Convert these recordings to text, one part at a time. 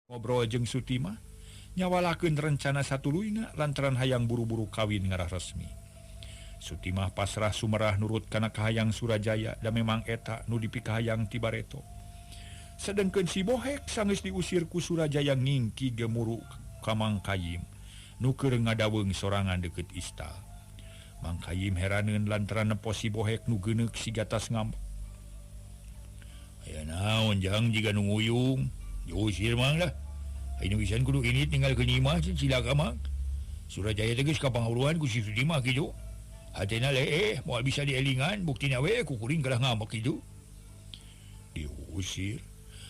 Ngobrol jeung Sutimah nyawalakeun rencana satuluyna lantaran hayang buru-buru kawin ngarah resmi. Sutimah pasrah sumerah nurut kana kahayang Surajaya da memang eta nu dipikahayang ti bareto. Sedengkeun si Bohek sanggeus diusir ku Surajaya ngingki gemuru ka Mang Kayim nu keur ngadaweung sorangan deukeut istal. Mang Kayim heraneun lantaran nempo si Bohek nu geuneuk siga tas ngambek. Aya naon jang jiga nu nguyung? Diusir mang lah. Ayeuna wisan kudu ini tinggal ke imah cilaka mang. Surajaya teh geus kapangawuruhan ku si Sutimah kitu. Hatena leeh moal bisa dielingan buktina we ku kuring kalah ngambek kitu. Diusir.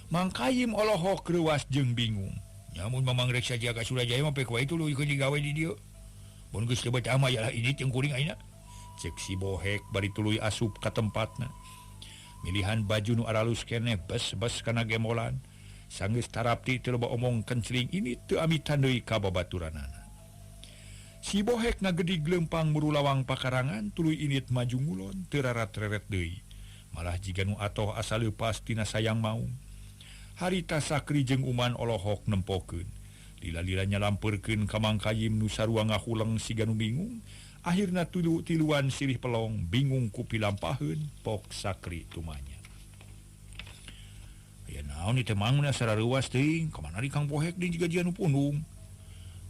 Mang Kayim olohok reuas jeung bingung. Nyamun mamang rek saja ka Surajaya mah pek wae tuluy keun digawe di dieu. Mun geus teu betah mah yalah ini jeung kuring ayeuna. Cek si Bohek bari tuluy asup ka tempatna. Milihan baju nu aralus keneh bes-bes kana gemolan. Sanggeus tarapti teu loba omong kencling ini teu amitan deui ka babaturanana. Si Bohek ngagedig leumpang muru lawang pakarangan tuluy init maju ngulon teu rarat-reret deui. Malah jiga nu atoh asa leupas tina sayang maung. Harita Sakri jeung Uman olohok nempokeun. Lila-lila nyalampeurkeun ka Mang Kayim nu sarua ngahuleng siga nu bingung. Akhirna tiluan silih pelong bingung ku pilampaheun pok Sakri tumanya. Aya naon ieu teh mang asa rareuwas teuing, ka mana di Kang Bohek deui jiga jiga nu pundung.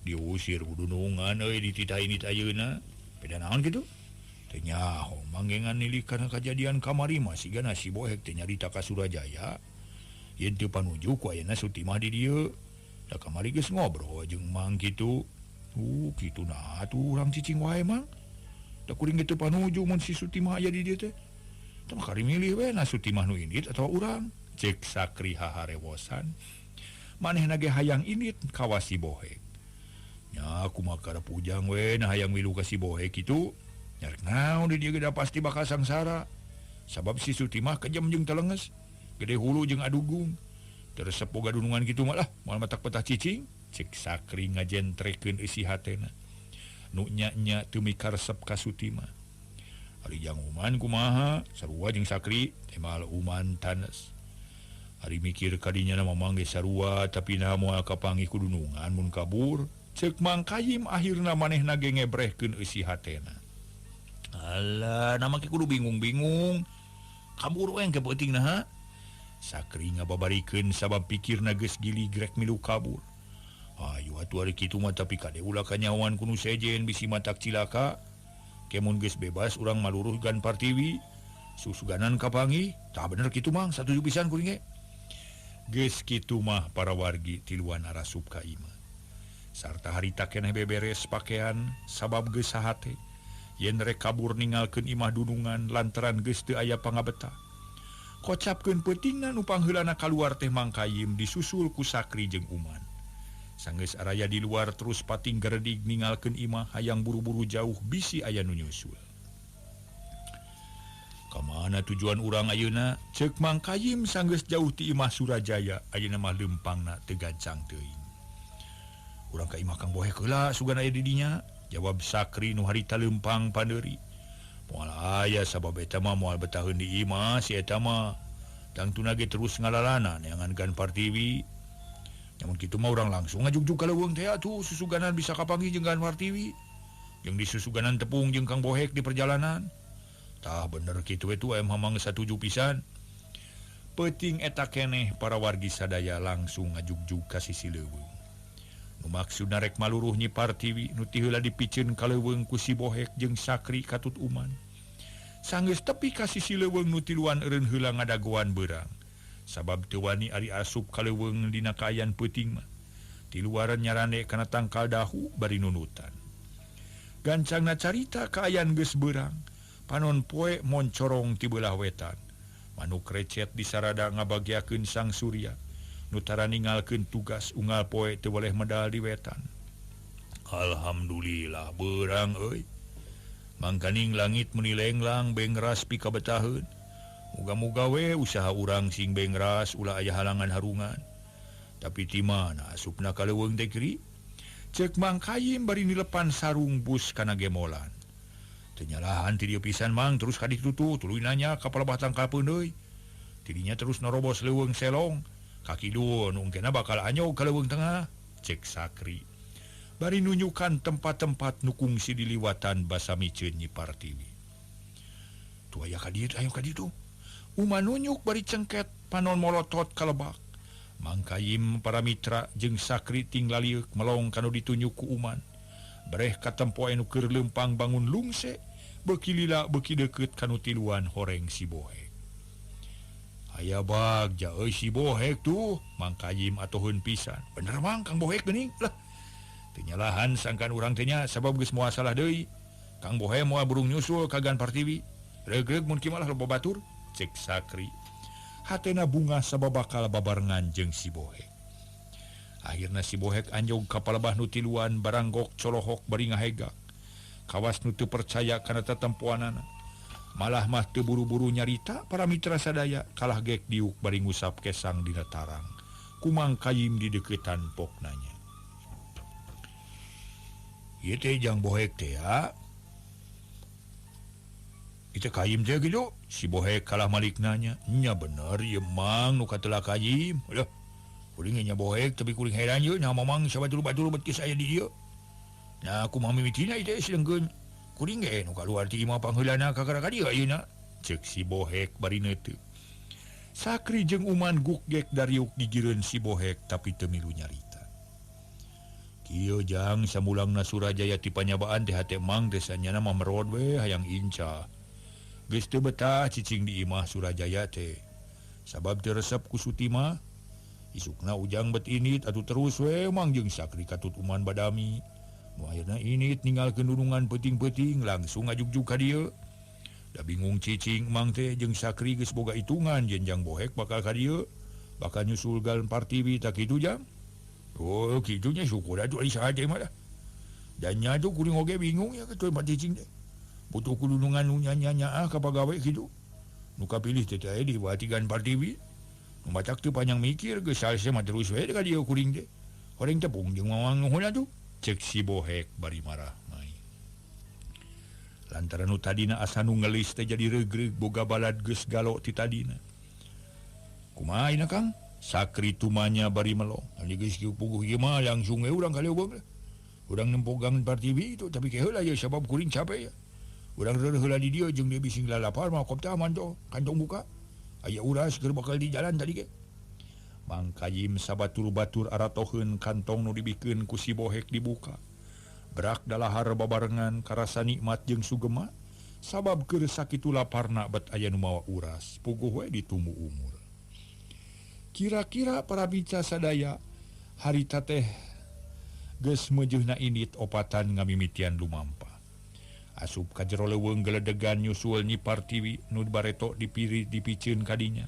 Diusir ku dunungan euy dititah ini ayeuna. Beda naon kitu? Teu nyaho manggengan nilik kana kajadian kamari mah sigana si Bohek teh nyarita ka Surajaya. Yen teu panuju ku ayeuna Sutimah di dieu. Da kamari geus ngobrol jeung mang kitu. Kitu nah atuh urang cicing wae mang. Da kuring ge teu panuju mun si Sutimah aya di dieu teh. Tah mah kari milih we na Sutimah nu indit atawa urang. Cek Sakri haharewosan. Manehna ge hayang indit kawas si Bohek. Nya kumaha karep ujang we na hayang milu ka si Bohek kitu. Nyarek naon di dieu ge da pasti bakal sangsara. Sabab si Sutimah kejam jeung telenges. Gede hulu jeung adugung. Terus boga dunungan kitu mah lah, moal matak petah cicing. Cek Sakri ngajentrekeun eusi hatena. Nu nya-nya teu mikaresep ka Sutimah. Ari jang Uman kumaha? Sarua jeung Sakri, teh mal Uman tanes. Ari mikir kadinya na mamang ge sarua tapi naha moal kapanggih ku dunungan mun kabur. Cek Mang Kayim akhirna manehna ge ngebrehkeun eusi hatena. Alah, na make kudu bingung-bingung. Kabur we engke peuting naha. Sakri ngababarikeun sabab pikirna geus giligrek milu kabur. Ayo atuh ari kitu mah tapi kade ulah kanyahoan ku nu sejen bisi matak cilaka. Kemun geus bebas urang maluruh gan Partiwi. Susuganan kapanggih. Tah bener kitu mang, satuju pisan kuring ge. Geus kitu mah para wargi tiluan arasup ka imah. Sarta harita keneh beberes pakaian sabab geus sahate. Yen rek kabur ningalkeun imah dunungan lantaran geus teu aya pangabetah. Kocapkeun peutingna nu pangheulana kaluar teh Mang Kayim disusul ku Sakri jeung Uman. Sanggeus araya di luar terus pating geredig ningalkeun imah hayang buru-buru jauh bisi aya nu nyusul. Kamana tujuan urang ayeuna? Ceuk Mang Kayim sanggeus jauh ti imah Surajaya ayeuna mah leumpangna teu gancang teuing. Urang ka imah Kang Bohek heula sugan aya di dinya, jawab Sakri nu harita leumpang pandeuri. Moal aya sabab eta mah moal betaheun di imah si eta mah. Tangtuna ge terus ngalalana neangan Gan Partiwi. Namun kitu mah urang langsung ngajugjug ka leuweung teh atuh susuganan bisa kapanggih jeung Gan Partiwi. Jeung disusuganan tepung jeung Kang Bohek di perjalanan. Tah bener kitu we tuh aya mamang satuju pisan. Peuting eta keneh para wargi sadaya langsung ngajugjug ka sisi leuweung. Nu maksudna rek maluruh Nyi Partiwi nu ti heula dipiceun ka leuweung ku si Bohek jeung Sakri katut Uman. Sanggeus tepi ka sisi leuweung nu tiluan eureun heula ngadagoan beurang. Sabab teu wani ari asup ka leuweung dina kaayaan peuting mah. Tiluaran nyarande kana tangkal dahu bari nunutan. Gancangna carita kaayaan geus beurang. Panon poe moncorong ti beulah wetan. Manuk recet disarada ngabagiakeun sang surya. Nu tara ningalkeun tugas unggal poe teu boleh medal di wetan. Alhamdulillah beurang euy. Mangkaning langit meuni lenglang bengras pikabetaheun. Muga-muga we usaha urang sing bengras ulah aya halangan harungan. Tapi ti mana asupna ka leuweung teh kri? Ceuk Mang Kayim bari nilepan sarung bus kana gemolan. Teu nyalahan ti dieu pisan mang terus ka ditutu tuluy nanya ka palebah tangkal peundeuy. Tidinya terus norobos leuweung selong. Kaki dua nu engkena bakal anyog ka leuweung tengah cek Sakri. Bari nunjukan tempat-tempat nu kungsi diliwatan basa miceun Nyi Partiwi. Tuh aya ka dieu ayo ka ditu. Uman nunjuk bari cengket panon molotot ka lebak. Mangkayim para mitra jeung Sakri ting laliuk melong kanu ditunjuk ku Uman. Breh katempo anu keur leumpang bangun lungse beuki lila beuki deukeut kanu tiluan horeng si Bohek. Aya bagja euy si Bohek tuh, Mangkayim atoheun pisan. Bener mang Kang Bohek geuning lah. Teu nyalahan sangkan urang teh nya sabab geus moal salah deui. Kang Bohek moal burung nyusul ka Gan Partiwi. Regreg mun kieu malah loba batur, cek Sakri. Hatena bunga sabab bakal babarengan jeung si Bohek. Akhirna si Bohek anjog ka palebah nu tiluan baranggok colohok bari ngahegak. Kawas nu teu percaya kana tetempoanana. Malah mah teu buru-buru nyarita para mitra sadaya kalah gek diuk bari ngusap kesang dina tarang. Kumang Kayim di deukeutan pok nanya. Ieu teh jang Bohek teh ya. Itu Kayim teh gitu. Si Bohek kalah malik nanya. Nya bener ieu mang nu katelah Kayim. Lah kuring nya Bohek tapi kuring heran ye nah mamang sabatur-batur bet geus aya di dieu. Nah kumaha mimitina ieu teh sedengkeun. Kuring ge nu kaluar ti imah pangheulana kakara ka dieu ayeuna. Ceuk si Bohek bari neuteup. Sakri jeung Uman gukgek dariuk gigireun si Bohek tapi teu milu nyarita. Kieu jang samulangna Surajaya ti panyabaan teh hate mang teh sanyana mah merod we hayang inca. Geus teu betah cicing di imah Surajaya teh. Sabab teu resep ku Sutimah. Isukna Ujang bet init atuh terus we mang jeung Sakri katut Uman badami. Nu akhirna init ninggalkeun dunungan peuting-peuting langsung ngajugjug ka dieu. Da bingung cicing mang teh jeung Sakri geus boga hitungan jenjang Bohek bakal ka dieu. Bakal nyusul Gan Partiwi tak kitu jang. Oh kitu nya syukur atuh ari saha teh mah dah. Dan nya tuh kuring oge bingung ya ketua mah cicing teh. Butuh kudunungan nu nya-nya ka pagawe kitu. Nu kapilih teh teh diwati Gan Partiwi. Nu matak teu panjang mikir geus salese mah terus we ka dieu kuring teh. Horeng tepung jeung mamang nuhun atuh. Cek si Bohek bari marah mai. Lantaran nu tadina asa nu ngelis teh jadi regreg boga balad geus galo ti tadina. Kumaha ina Kang? Sakri tumanya bari melong. Ari geus kieu puguh ieu mah langsung we urang ka leuweung. Urang nempo Gan Partiwi itu tapi ke heula ye sabab kuring capek ya. Urang reureun heula di dieu jeung dia bising lalapar mah kopta aman toh kantong buka. Aya uras keur bakal di jalan tadi ge. Mang Kayim sabatur-batur aratoheun kantong nu dibikeun ku si Bohek dibuka. Berak dalahar babarengan karasa nikmat jeung sugema sabab keur sakitu laparna bet aya nu mawa uras puguh we ditumbu umur. Kira-kira para bica sadaya harita teh geus meujeuhna indit opatan ngamimitian lumampah. Asup ka jero leuweung geledegan nyusul Nyi Partiwi nu bareto dipiri dipiceun kadinya.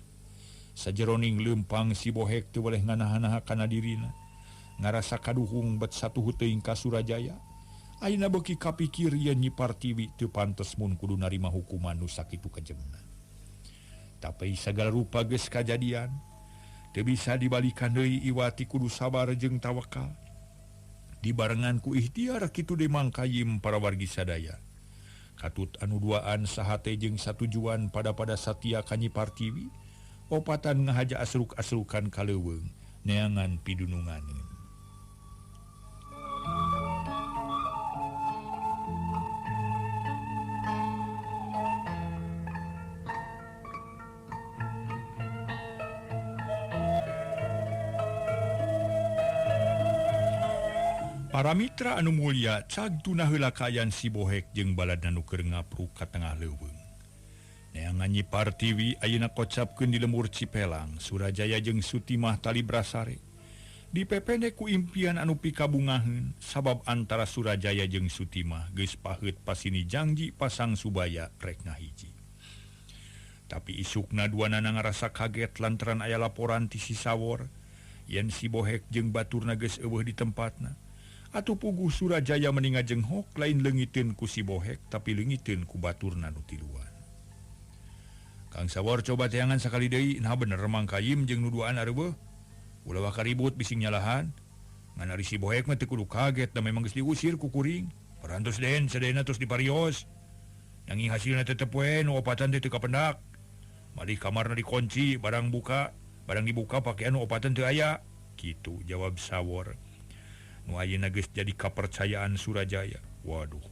Sajeroning leumpang si Bohek teu boleh nganaha-naha kana dirina. Ngarasa kaduhung bet satuhu teuing ka Surajaya. Ayeuna beuki kapikir yen Nyi Partiwi teu pantes mun kudu narima hukuman nu sakitu kejemna. Tapi sagala rupa geus kajadian. Teu bisa dibalikan deui Iwati kudu sabar jeung tawakal. Dibarengan ku ikhtiar kitu de Mangkayim para wargi sadaya. Katut anu duaan sahate jeung satujuan pada-pada satia ka Nyi Partiwi. Opatan ngahaja asruk-asrukan ka leuweung neangan pidununganeun. Para mitra anu mulia cag tunah heula kaayaan si Bohek jeung baladna nu keur ngapruk ka tengah leuweung. Neangan Nyi Partiwi ayeuna kocapkeun di lembur Cipelang, Surajaya jeung Sutimah tali brasare. Dipepende ku impian anu pikabungaheun sabab antara Surajaya jeung Sutimah geus paheut pasini janji pasang subaya rek ngahiji. Tapi isukna duanana ngarasa kaget lantaran aya laporan ti si Sawor yen si Bohek jeung baturna geus eueuh di tempatna. Atuh puguh Surajaya meni ngajenghok lain leungiteun ku si Bohek tapi leungiteun ku baturna nu tiluan. Kang Sawor coba teangan sakali deui, nah bener Mang Kayim jeung nu duaan areueuh. Ulah waka ribut bising nyalahan. Ngan ari si Bohek mah teu kudu kaget da memang geus diusir ku kuring. Parantos den sadayana tos diparios. Nanging hasilna tetep we nu opatan teh teu kapendak. Malih kamarna dikunci, barang buka, Barang dibuka pakaian nu opatan teu aya. Kitu jawab Sawor. Nu ayeuna geus jadi kapercayaan Surajaya. Waduh.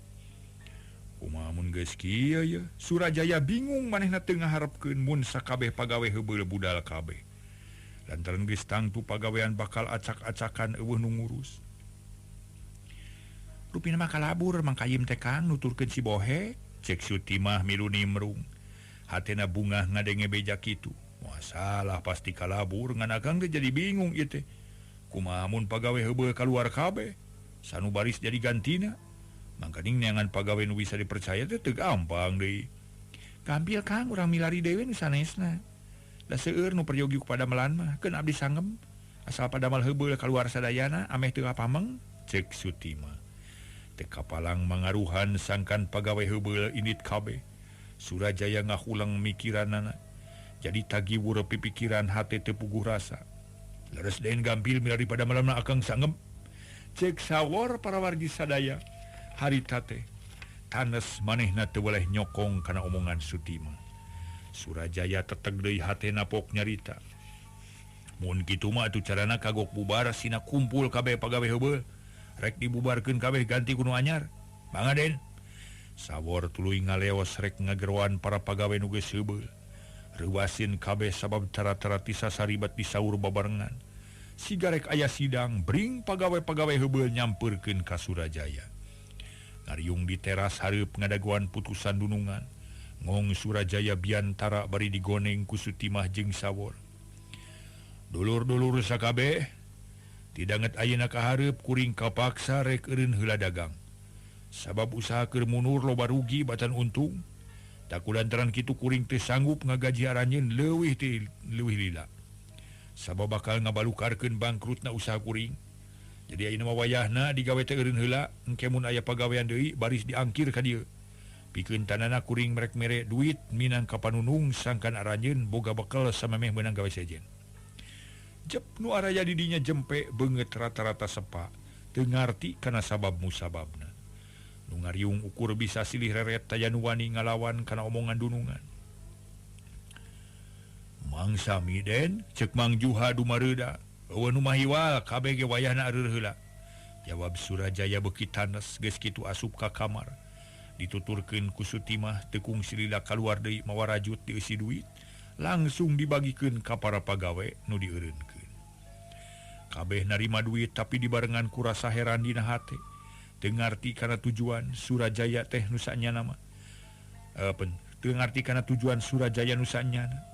Kumaha mun geus kieu ye? Surajaya bingung manehna teu ngaharepkeun mun sakabeh pagawe heubeul budal kabeh. Lantaran geus tangtu pagawean bakal acak-acakan eueuh nu ngurus. Rupina mah kalabur Mang Kayim teh Kang nuturkeun si Bohe, cek Sutimah milu nimrung. Hatena bungah ngadenge beja kitu. Masalah pasti kalabur ngan akang teh jadi bingung ieu teh. Kumaha mun pagawe heubeul kaluar kabeh, sanu baris jadi gantina. Mangkaning neangan pagawe nu bisa dipercaya teh teu gampang deui. Gampil Kang urang milari deui nu sanesna. Da seueur nu peryogi ku padamelan mah keun abdi sangem. Asal padamal heubeul kaluar sadayana ameh teu pameng, cek Sutimah. Teu kapalang mangaruhan sangkan pagawe heubeul indit kabeh. Surajaya ngahulang mikiranana. Jadi tagiwur pipikiran hate teu puguh rasa. Leres den gampil milari padamelan akang sangem. Cek Sawor para wargi sadaya. Harita teh tanes manehna teu weleh nyokong kana omongan Sutimah. Surajaya teteg deui hatena pok nyarita. Mun kitu mah atuh carana kagok bubar sina kumpul kabeh pagawe heubeul. Rek dibubarkeun kabeh ganti ku nu anyar. Mangga Den. Sawor tuluy ngaleos rek ngageroan para pagawe nu geus heubeul. Reuwasin kabeh sabab cara-cara tisa saribat disaur babarengan. Sigarek aya sidang bring pagawe-pagawe heubeul nyampeurkeun ka Surajaya. Ngariung di teras hareup ngadaguan putusan dunungan. Ngong Surajaya biantara bari digoneng ku Sutimah jeung Sawor. Dulur-dulur sakabeh tidanget ayeuna ka hareup kuring kapaksa rek eureun heula dagang. Sabab usaha keur mundur loba rugi batan untung. Takulantaran kitu kuring teu sanggup ngagaji aranjeun leuwih ti leuwih lila. Sabab bakal ngabalukarkeun bangkrutna usaha kuring. Jadi ayeuna mah wayahna digawe teh eureun heula, engke mun aya pagawean deui baris diangkir ka dieu. Pikeun tanana kuring merek mere duit minang ka panunung sangkan aranjeun boga bekel samemeh meunang gawe sejen. Jep nu araya di dinya jempe beungeut rata-rata sepa, teu ngarti kana sabab musababna. Nu ngariung ukur bisa silih reret taya nu wani ngalawan kana omongan dunungan. Mang Sami Den, cek Mang Juha dumareuda. Eueuh nu mahiwal kabeh ge wayahna areur heula. Jawab Surajaya beuki tanes geus kitu asup ka kamar. Dituturkeun ku Sutimah teu kungsi lila kaluar deui mawa rajut dieusi duit, langsung dibagikeun ka para pagawe nu dieureunkeun. Kabeh narima duit tapi dibarengan ku rasa heran dina hate. Teu ngarti kana tujuan Surajaya teh nu sanyana mah. Teu ngarti kana tujuan Surajaya nu sanyana.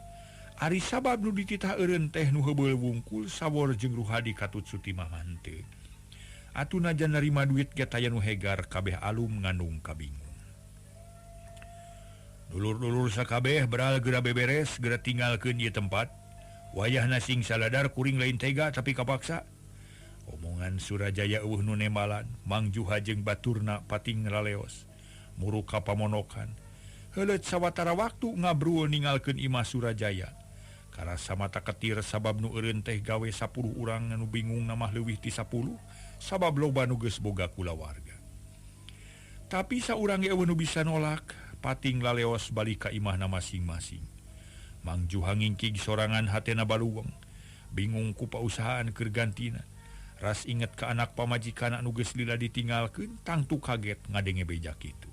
Ari sabab nu dititah eureun teh nu heubeul wungkul Sawor jeung Ruhadi katut Sutimah mah henteu. Atuh najan narima duit ge taya nu hegar kabeh alum ngandung kabingung. Dulur-dulur sakabeh beral geura beberes geura tinggalkeun ieu tempat. Wayahna sing saladar kuring lain tega tapi kapaksa. Omongan Surajaya eueuh nu nembalan, Mang Juha jeung baturna pating laleos. Muruk ka pamonokan. Heuleut sawatara waktu ngabrul ninggalkeun imah Surajaya. Karasa mata ketir sabab nu eureun teh gawe 10 urang nu bingung namah leuwih ti 10 sabab loba nu geus boga kulawarga. Tapi saurang ge eueuh nu bisa nolak, pating laleos balik ka imahna masing-masing. Mang Juha ngingkig sorangan hatena baluweng, bingung ku pausahaan keur gantina. Ras inget ka anak pamajikan anu geus lila ditinggalkeun, tangtu kaget ngadenge beja kitu.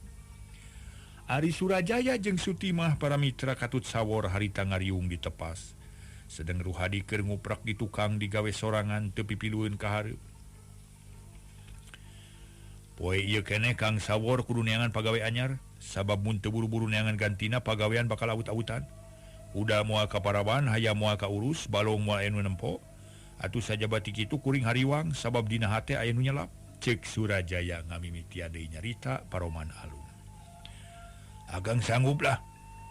Ari Surajaya jeung Sutimah para mitra katut Sawor harita ngariung ditepas. Sedeng Ruhadi keur nguprak di tukang digawe sorangan teu pipilueun ka hareup. Poe ieu keneh Kang Sawor kudu neangan pagawe anyar, sabab mun teu buru-buru neangan gantina pagawean bakal awut-awutan. Udah moal ka parawan, hayam moal ka urus, balong moal anu nempo. Atuh sajabati kitu kuring hariwang sabab dina hate aya nu nyelap. Cek Surajaya ngamimitian deui nyarita paroman alun. Agang sanggup lah.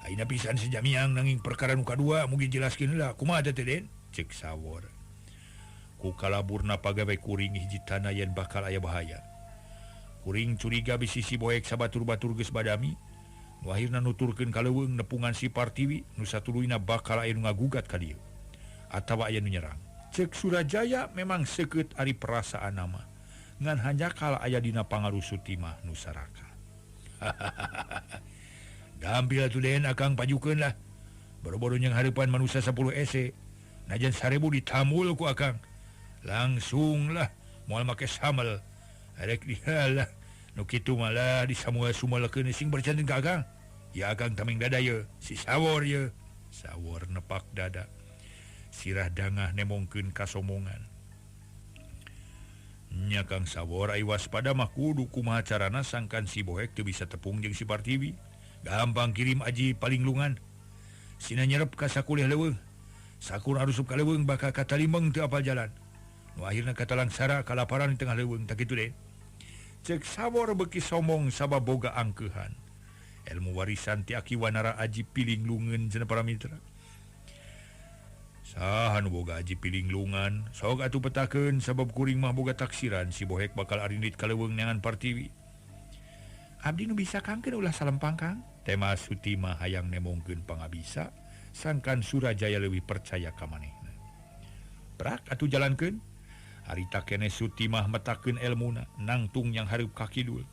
Ayeuna pisan sejamiang nanging perkara nu kadua mugi jelaskeun heula. Kumaha teh Den? Cek Sawor. Ku kalaburna pagawe kuring hiji tanah yen bakal aya bahaya. Kuring curiga bisi si Boek sabatur-batur geus badami. Nu akhirna nuturkeun ka leuweung nepungan si Partiwi nu satuluyna bakal aya nu ngagugat ka dieu. Atawa aya nu nyerang. Cek Surajaya memang seukeut ari perasaan nama. Ngan hanjakal aya dina pangaruh Sutimah nu saraka. Gampil atuh Den akang pajukeun lah. Boro-boro jeung hareupan manusia 10 ese. Najan 1000 ditamul ku akang. Langsung lah moal make samel. Rek dihalah nu kitu malah disamuel-sumuelkeun sing bercanten ka akang. Ya akang tameng dada ye, si Sawor ye. Sawor nepak dada. Sirah dangah nemongkeun kasomongan. Nya Kang Sawor ai waspada mah kudu kumaha carana sangkan si Bohek teu bisa tepung jeung si Partiwi. Gampang kirim aji palinglungan. Sina nyerep ka sakulih leuweung. Sakur arusup ka leuweung bakal katalimeng teu apal jalan. Nu akhirna katalangsara kalaparan di tengah leuweung tak kitu deh. Cek Sawor beuki sombong sabab boga angkeuhan. Ilmu warisan ti Aki Wanara aji pilinglungeun cenah para mitra. Saha nu boga aji pilinglungan, sok atuh petakeun sabab kuring mah boga taksiran si Bohek bakal arindit ka leuweung neangan Partiwi. Abdi nu bisa kangkeun ulah salempang Kang. Tema Sutimah hayang nemongkeun pangabisa, sangkan Surajaya leuwih percaya ka manehna. Prak atuh jalankeun. Harita keneh Sutimah metakeun elmuna, nangtung yang hareup ka kidul.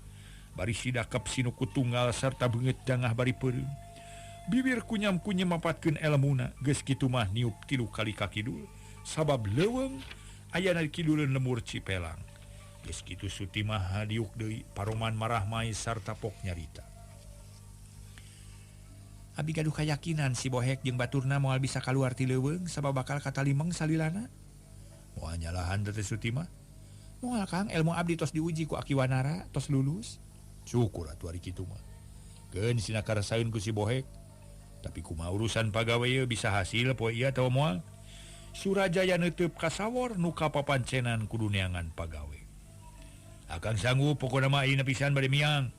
Bari sidakep sinuku tunggal sarta beungeut dangah bari peureum. Bibir kunyam-kunyam mapatkeun elmuna, geus kitu mah niup 3 kali ka kidul, sabab leuweung ayana di kiduleun lemur Cipelang. Geus kitu Sutimah hadiuk deui, paroman marah mai sarta pok nyarita. Abi gaduh kayakinan si Bohek jeung baturna moal bisa kaluar ti leuweung sabab bakal katalimeng salilana. Moal nyalahan teh Sutimah. Moal Kang, ilmu abdi tos diuji ku Aki Wanara, tos lulus. Syukur atuh ari kitu mah. Keun sina karasaeun ku si Bohek. Tapi kumaha urusan pagawe ieu bisa hasil poe ieu atawa moal? Surajaya neuteub ka Sawor nu kapapancenan kudu neangan pagawe. Akang sanggup pokona mah ayeuna pisan bade miang.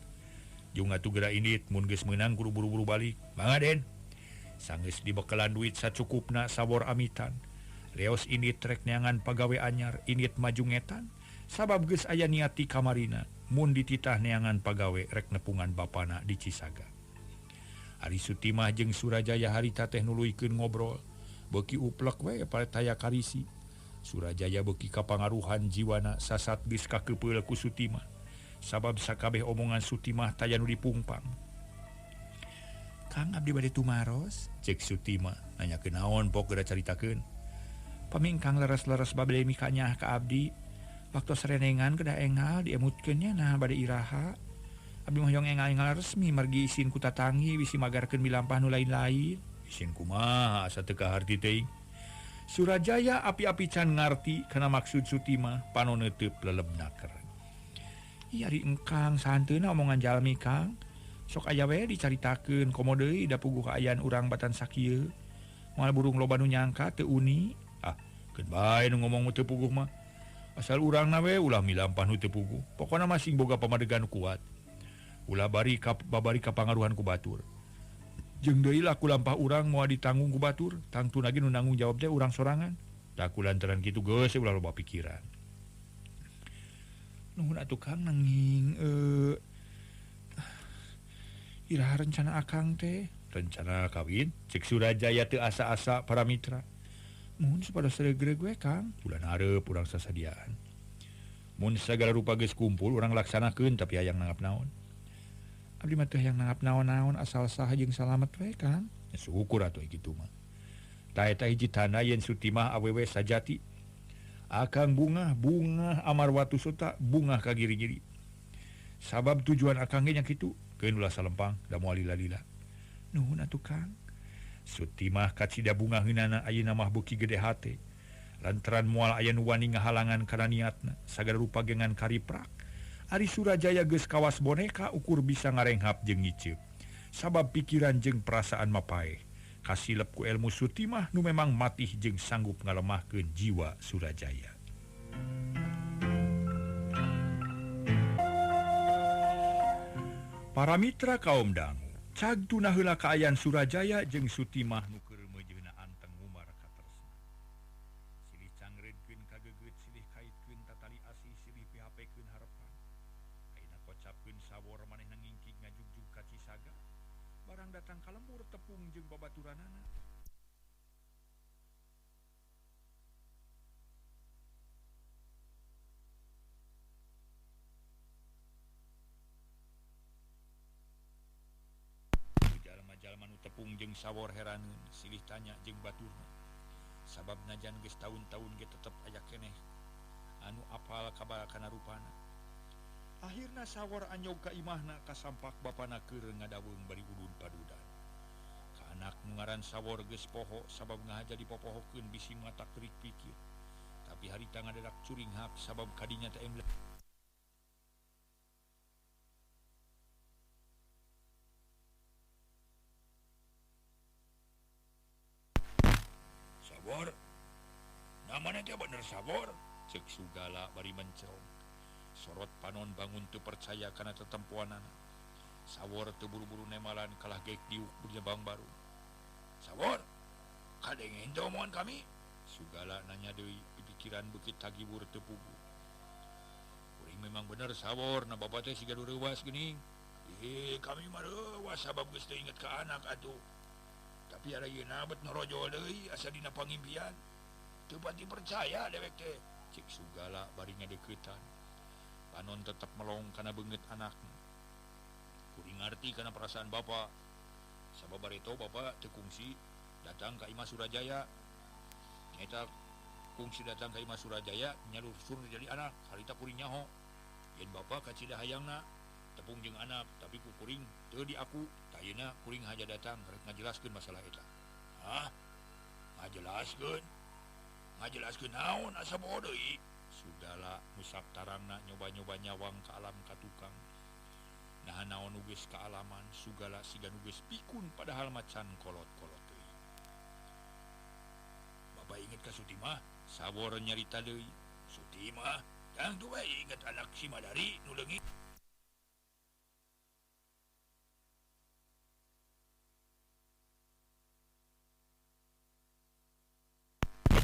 Jung atuh geura indit mun geus meunang kudu buru-buru balik. Mangga Den. Sanggeus dibekelan duit sacukupna Sawor amitan. Leos indit rek neangan pagawe anyar, indit maju ngetan sabab geus aya niat ti kamarina mun dititah neangan pagawe rek nepungan bapana di Cisaga. Ari Sutimah jeung Surajaya harita teh nuluykeun ngobrol. Beuki uplek we taya karisi. Surajaya beuki kapangaruhan jiwana sasat geus kakepeul ku Sutimah. Sabab sakabeh omongan Sutimah taya nu dipungpang. Kang abdi bade tumaros, cek Sutimah nanyakeun naon pok geura caritakeun. Pamingkang leres-leres bade mikanyah ka abdi. Waktu serenengan kedah engal diemutkeun nya nah bade iraha. Abdi mah hoyong engal-engal resmi margi isin ku tatangi bisi magarkeun milampah nu lain-lain. Isin kumaha asa teu kaharti teuing. Surajaya api-api can ngarti kana maksud Sutimah panon neuteub leleb naker. Ieu ari engkang sahanteuna omongan jalmi Kang. Sok aya we dicaritakeun komo deui da puguh kaayaan urang batan sakieu. Moal burung loba nu nyangka teu uni. Ah, keun bae nu ngomong teu puguh mah. Asal urangna we ulah milampah nu teu puguh. Pokona mah sing boga pamadegan kuat. Ulah bari babari kapangaruhan ku batur. Jeung deui lah ku lampah urang moal ditanggung ku batur, tangtuna ge nu nanggung jawab teh urang sorangan. Tah ku lantaran kitu geus ulah loba pikiran. Nuhun atuh Kang nanging iraha rencana akang teh, rencana kawin cek Surajaya teu asa-asa para mitra. Mun supados regreg we Kang, bulan hareup urang sasadiaan. Mun sagala rupa geus kumpul urang laksanakeun tapi hayang nanggap naon. Abdi mah teu hayang nanggap naon-naon asal sah jeung salamet we Kang. Ya syukur atuh kitu mah. Tah eta hiji tanda yen Sutimah awewe sajati. Akang bungah, bungah amar watu sota, bungah ka giri-giri. Sabab tujuan akang ge nya kitu, keun ulah salempang da moal lila-lila. Nuhun atuh Kang. Sutimah kacida bungaheunana ayeuna mah beuki gede hate. Lantaran moal aya nu wani ngahalangan kana niatna, sagala rupa gengan kariprak. Ari Surajaya geus kawas boneka ukur bisa ngarenghap jeung ngiceup. Sabab pikiran jeung perasaan mapaeh. Kasilep ku ilmu Sutimah nu memang matih jeung sanggup ngalemahkeun jiwa Surajaya. Para mitra kaum dangu, cag tuna heula kaayaan Surajaya jeung Sutimah nu keur meujeuna anteng ngumar katresna. Silih cangreudkeun kagegeut, silih kaitkeun tatali asih, silih pihapekeun harepan. Ayeuna kocapkeun Sawor manehna ngingkig ngajugjug ka Cisaga. Barang datang ka lembur tepung jeung babaturanana. Jalma-jalma nu tepung jeung Sawor heraneun, silih tanya jeung baturna. Sabab najan geus taun-taun ge tetep aya keneh anu apal kabar kana rupana. Akhirna Sawor anyog ka imahna kasampak bapana keur ngadaweung bari udud padudan. Ka anak nu ngaran Sawor geus poho sabab ngahaja dipopohokeun bisi mata kerik pikir. Tapi harita ngadadak curinghak sabab kadinya teh emle. Sawor, namanya teh bener Sawor, cek Sugala bari mencerong. Sorot panon bangun teu percaya kana tetempoanana. Sawor teu buru-buru nemalan kalah gek diuk berjebang baru. Sawor, kadenge henteu omongan kami? Sugala nanya deui, pikiran beuki tagiwur teu pugu. Kuring memang bener Sawor, na bapa teh siga reuwas geuning. Ih, kami mah reuwas sabab geus teu inget ka anak atuh. Tapi ada yeuna bet norojol deui asa dina pangimpian. Teu pati percaya dewek teh. Cek Sugala bari ngadeuketan. Panon tetep melong kana beungeut anakna. Kuring ngarti kana perasaan bapa. Sabab bareto bapa teu kungsi datang ka Imah Surajaya. Eta kungsi datang ka Imah Surajaya nyalursur jadi anak. Harita kuring nyaho. Yen bapa kacida hayangna tepung jeung anak, tapi ku kuring teu diaku. Ayeuna kuring haja datang rek ngajelaskeun masalah eta. Hah? Ngajelaskeun? Ngajelaskeun naon asa bodoh deui? Sugala musap tarangna nyoba-nyoba nyawang ka alam ka tukang. Nah naon nu geus kaalaman, Sugala siga nu geus pikun padahal macan kolot-kolot deui. Bapak inget ka Sutimah? Sawor nyarita deui. Sutimah? Tangtu bae inget anak si Madari nu leungit.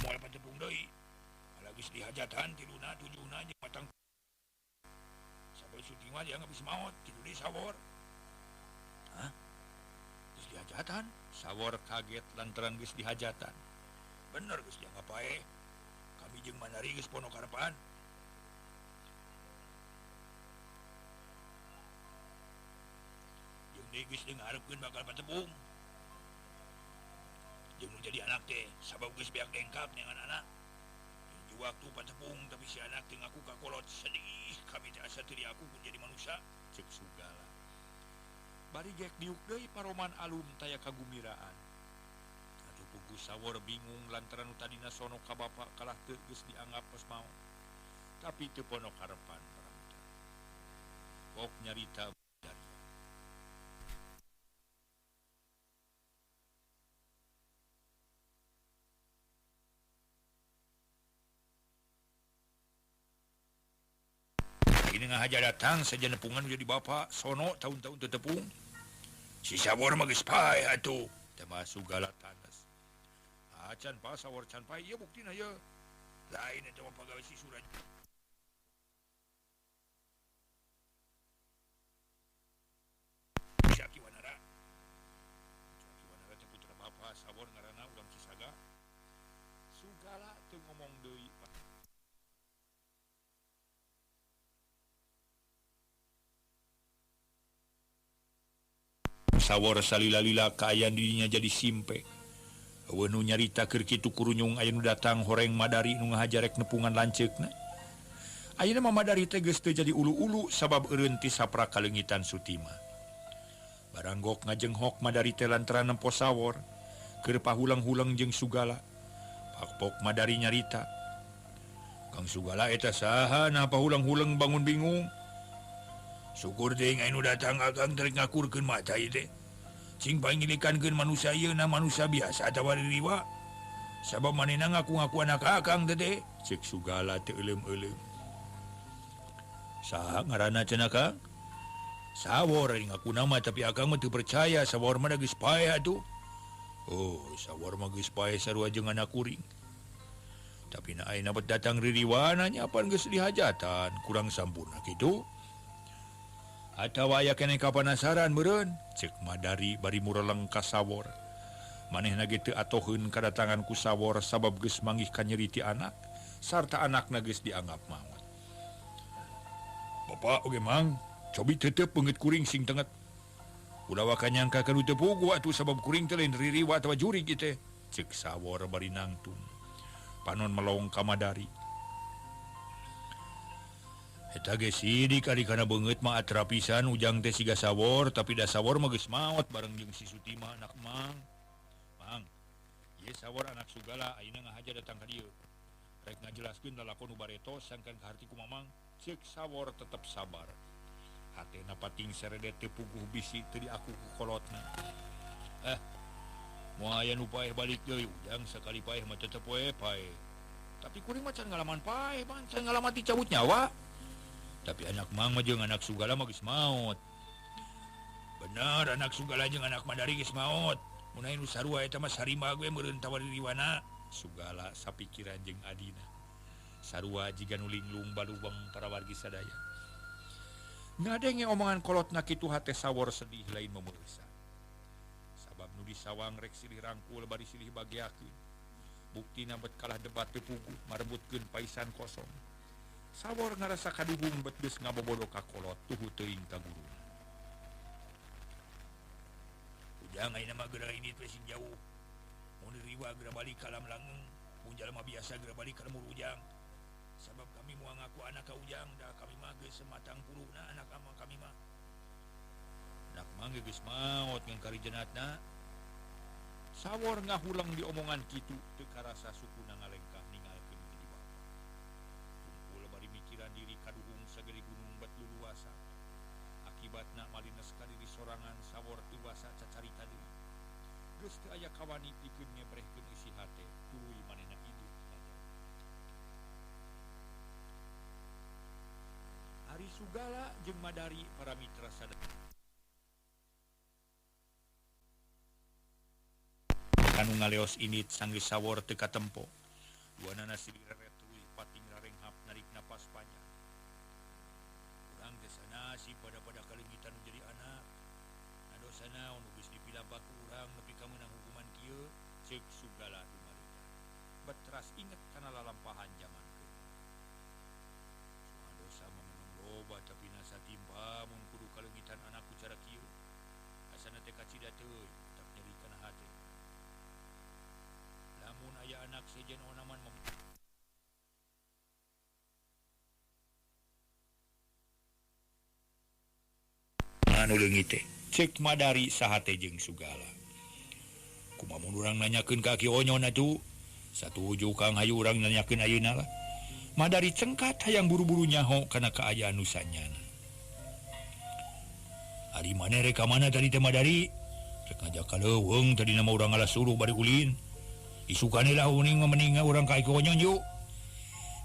Moal patepung deui. Geus dihajatan tiluna tujuna jeung matang. Sampai Sutimah dianggap geus maot, kitu deui Sawor. Hah? Geus dihajatan? Sawor kaget lantaran geus dihajatan. Bener geus dianggap paeh. Kami jeung Manari geus pono karepan. Jeung deui geus ngarepkeun bakal patepung. Jeung nu jadi anak teh sabab geus beak dengkap neangan anak. Waktu patepung tapi si anak teh ngaku ka kolot sedih kami teh asa teu diaku kun jadi manusia cek Sugala. Bari gek diuk deui paroman alum taya kagumiraan. Atuh pugu Sawor bingung lantaran nu tadina sono ka bapa kalah teu geus dianggap geus maot. Tapi teu pono karepan paramita. Pok nyarita ini ngahaja datang saja nepungan jadi bapak sono tahun-tahun tetepung si Sawor mah geus paeh atuh tambah Sugala tanas. Acan pa Sawor can paeh ieu buktina ieu lain eta mah pagawe si Suraj. Ki Wanara Ki Wanara teh putra bapa Sawor ngaranna urang Cisaga. Sugala teu ngomong deui. Sawor salila-lila kaayaan dirinya jadi simpe. Eueuh nu nyarita keur kitu kurunyung aya nu datang horeng Madari nu ngahajarek nepungan lanceukna. Ayeuna mah Madari teh geus teu jadi ulu-ulu sabab eureun ti saprak kaleungitan Sutimah. Baranggok ngajenghok Madari teh lantaran nempo Sawor keur pahulang-hulang jeung Sugala. Pakpok Madari nyarita. Kang Sugala eta saha nah pahulang-hulang bangun bingung. Syukur teh anu datang akang terek ngakurkeun mata ieu teh. Cing pangilikankeun manusia ieu na manusia biasa atawa ririwa. Sabab manehna ngaku-ngaku anak akang teh teh. Cek Sugala teu euleum-euleum. Saha ngaranna cenah Kang? Sawor ngaku nama tapi akang mah teu percaya Sawor mah geus paeh atuh. Oh, Sawor mah geus paeh sarua jeung anak kuring. Tapi na ayeuna bet datang ririwana nya apan geus dihajatan kurang sampurna kitu. Atawa aya keneh kapanasaran meureun cek Madari bari mureleng ka Sawor. Manehna ge teu atoheun kadatangan ku Sawor sabab geus manggih kanyeri ti anak sarta anakna geus dianggap maot. Bapak oge mang, cobi tetep beungeut kuring sing tenget. Ulah waka nyangka ka nu teu puguh atuh sabab kuring teh lain ririwa atawa jurig ieu teh. Cek Sawor bari nangtung. Panon melong ka Madari. Eta ge sidik ari kana beungeut mah atra pisan Ujang teh siga sawor tapi da sawor mah geus maot bareng jeung si Sutima anak Mang. Mang, ieu sawor anak Sugala ayeuna ngahaja datang ka dieu. Rek ngajelaskeun lalakon nu bareto sangkan kaharti ku Mamang, ceuk sawor tetep sabar. Hatena pating seredet teu puguh bisi teu diaku ku kolotna. Moal aya nu paeh balik deui Ujang sakali paeh mah tetep we paeh. Tapi kuring mah can ngalaman paeh, Bang, can ngalaman dicabut nyawa. Tapi anak Mang mah jeung anak Sugala mah geus maot. Bener anak Sugala jeung anak Madari geus maot. Mun aya nu sarua eta mah sarima ge meureun tawari riwana. Sugala sapikiran jeung adina. Sarua jiga nu linglung balubang para wargi sadaya. Ngadenge omongan kolotna kitu hate sawor sedih lain memeursa. Sabab nu disawang rek silih rangkul bari silih bageakeun. Buktina bet kalah debat teu puguh marebutkeun paisan kosong. Sawor ngarasa kaduhung bet geus ngabobodo ka kolot tuhu teuing ka guruna. Ujang ayeuna mah geura indit we sing jauh. Mun diriwa geura balik ka Lam Langeung, mun jalma biasa geura balik ka lembur Ujang. Sabab kami moal ngaku anak ka Ujang, da kami mah geus sematang puluhna anak ama kami mah. Anak mah geus maot ngan karijenatna. Sawor ngahulang di omongan kitu teu karasa sukuna ngalengkah ningalkeun ti bapa. Kumpul bari mikiran diri kaduhung sagede gunung bet luluasa. Akibatna malines ka diri sorangan sawor teu wasa cacarita deui. Geus teu aya kawani pikeun ngebrehkeun isi hate tuluy manehna indit ngajauh. Ari Sugala jeung Madari para mitra sadaya kanu ngaleos indit sanggeus sawor teu katempo. Duanana silih reret tuluy pating rarenghap narik napas panjang. Urang teh sanasi pada-pada kaleungitan jadi anak. Nadosana nu geus dipilampak ku urang nepi ka meunang hukuman kieu, ceuk Sugala dumarita. Betras inget kana lalampahan jaman keun. Dosa mah memang loba tapi nasa timpa mun kudu kaleungitan anak ku cara kieu. Asana teh kacida teuing tak nyeri kana hate. Lamun aya anak sejen onaman anu leungit teh. Ceuk Madari sahate jeung Sugala. Kumaha mun urang nanyakeun ka Ki Onyon atuh? Satuju Kang, hayu urang nanyakeun ayeuna lah. Madari cengkat hayang buru-buru nyaho kana kaayaan nu sanyana. Ari maneh rek ka mana tadi teh Madari? Rek ngajak ka leuweung tadi nama urang ngalah suruh bari ulin. Isukane lah uning mah mending urang ka Ki Onyon yuk.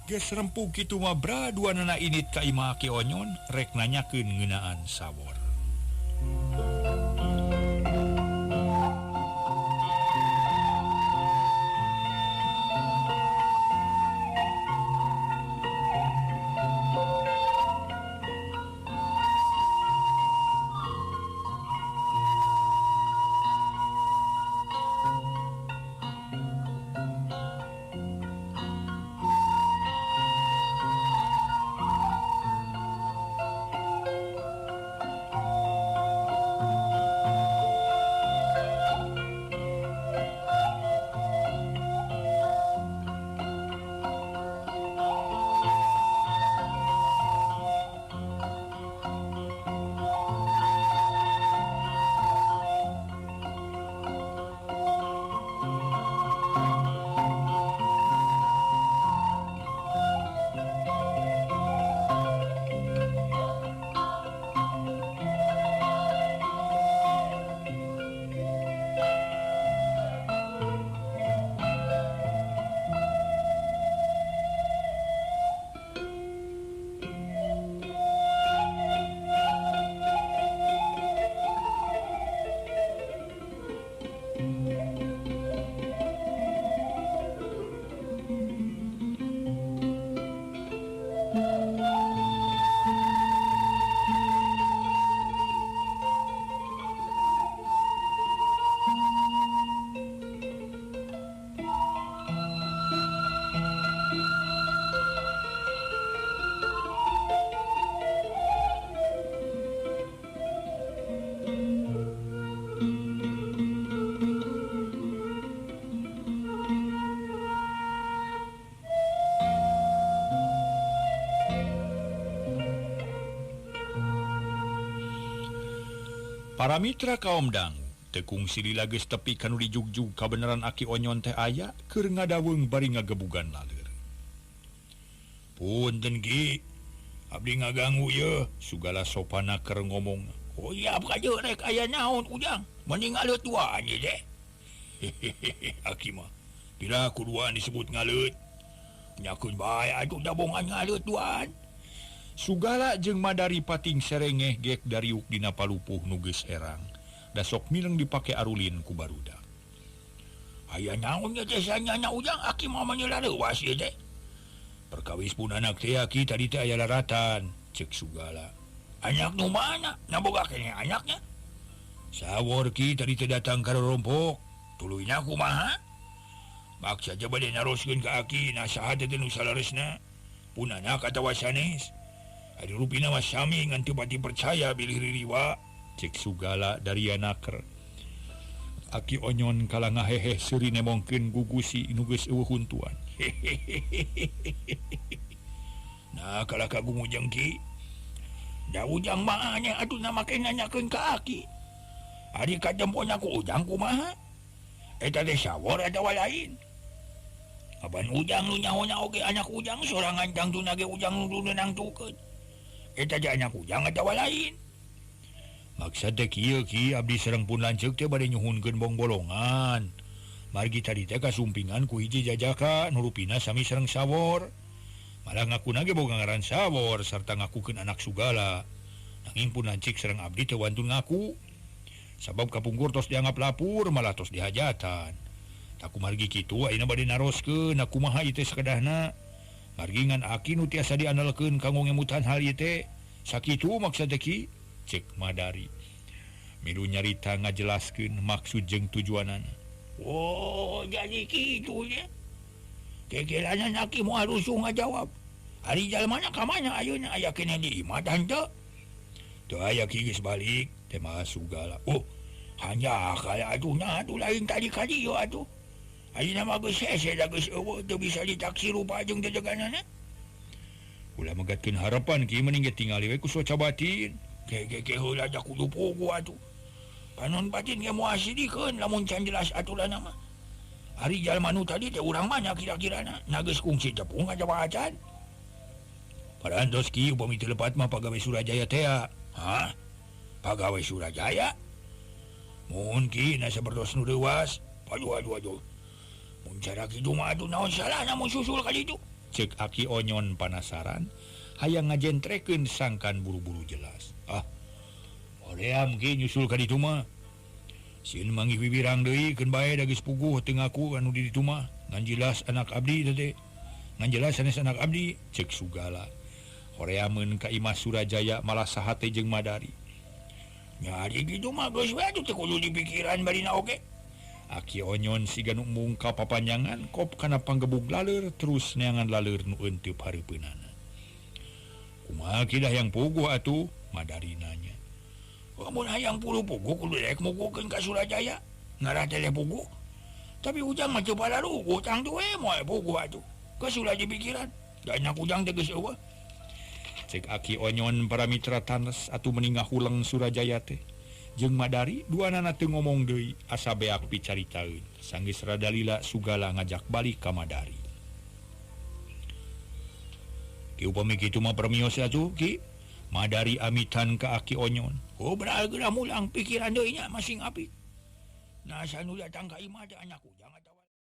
Geus rempug kitu mah bra duanana indit ka imah Ki Onyon rek nanyakeun ngeunaan sawor. Para mitra kaum dangu tekung silila geus tepi kanu dijugjug kabeneran Aki Onyon teh aya keur ngadaweung bari ngagebugan laleur. Punten Ki, abdi ngaganggu ye, Sugala sopana keur ngomong. Oh iya kaje rek aya naon ujang, mending ngaleut duaan ye teh. Hehehe Aki mah, pira ku duaan disebut ngaleut. Nyakeun bae atuh dabongan ngaleut duaan. Sugala jeung Madari pating serengeh gek dariuk dina palupuh nu geus herang. Da sok mileng dipake arulin ku barudak. Aya naon nya teh sanyana ujang Aki mah menyela leuwas ieu teh. Perkawis pun anak teh Aki tadi teh aya laratan, cek Sugala. Anak nu mana? Na boga keneh anaknya. Sawor Ki tadi teh datang ka rompok. Tuluyna kumaha? Maksa aja bade naroskeun ka Aki, nah saha teh nu saleresna? Pun anak atawa sanes? Ari rupina mah sami ngan teu pati percaya bilih ririwa, cek Sugala dari anaker. Aki Onyon kala ngaheheh seuri nemongkeun gugusi nu geus eueuh huntuan. Nah kala kagung ujang Ki. Da ujang mah aneh atuh na make nanyakeun ka Aki. Ari katempona ku ujang kumaha? Eta teh sawor atawa lain? Apan ujang nu nyaho-nyaho oge anak ujang sorangan tangtuna ge ujang nu nangtukeun. Eta teh anak ujang atawa lain? Maksud teh kieu Ki, abdi sareng pun lanceuk teh bade nyuhunkeun bongbolongan. Margi tadi teh kasumpingan ku hiji jajaka nu rupina sami sareng sawor. Malah ngakuna ge boga ngaran sawor sarta ngakukeun anak Sugala. Nanging pun lanceuk sareng abdi teh wantun ngaku. Sabab kapungkur tos dianggap lapur malah tos dihajatan. Tak kumargi kitu ayeuna bade naroskeun kumaha ieu teh sakedahna. Margi ngan Aki nu tiasa diandalkeun kanggo ngemutan hal ieu teh. Sakitu maksud teh Ki, cek Madari. Milu nyarita ngajelaskeun maksud jeung tujuanana. Oh, jadi kitu nya. Kekelanan Aki moal rusuh ngajawab. Ari jalmana ka mana ayeuna aya keneh di imah tante? Teu aya Ki geus balik. Tema Sugala. Oh, hanya kaya atuh nah atuh lain tadi ka dieu atuh. Ayeuna mah geus hese da geus eueuh teu bisa ditaksir rupa jeung jajaganana. Ulah megatkeun harapan Ki mending ge tingali we ku soca batin. Ke heula da kudu pugu atuh. Panon batin ge moal sidikeun lamun can jelas aturana mah. Ari jalma nu tadi teh urang mana kira-kirana? Na geus kungsi tepung atawa acan? Parantos Ki upami teu lepat mah pagawe Surajaya teh. Hah? Pagawe Surajaya? Mun Ki na sapertos nu deuwas. Aduh aduh aduh. Mun cara kitu mah atuh naon salahna mun susul ka ditu? Cek Aki Onyon panasaran, hayang ngajentrekeun sangkan buru-buru jelas. Ah. Hoream Ki nyusul ka ditu mah. Sieun manggih bibirang deui keun bae da geus puguh teu ngaku anu di ditu mah. Ngan jelas anak abdi teh. Ngan jelas sanes anak abdi, cek Sugala. Horeameun ka imah Surajaya malah sahate jeung Madari. Nyari gitu mah geus we atuh teu kudu dipikiran barina oge. Aki Onyon siga nu mungka papanjangan kop kana panggebug laleur terus neangan laleur nu euteup hareupeunana. Kumaha ki dah yang puguh atuh? Madari nanya. Lamun hayang puluh puguh kudu rek muguhkeun ka Surajaya. Ngarah teh puguh. Tapi ujang mah teu balaruguh tangtu we moal puguh atuh. Geus ulah dipikiran. Da anak ujang teh geus eueuh. Cek Aki Onyon para mitra tanes atuh meni ngahuleng Surajaya teh. Jeung Madari duanana teu ngomong deui asa beak picaritaeun. Sanggeus rada lila Sugala ngajak balik ka Madari. Ki upami kitu mah permios atuh Ki. Madari amitan ka Aki Onyon. Oh beral geura mulang pikiran deui nya masing apik. Nah sanu datang ka imah teh anak ujang atawa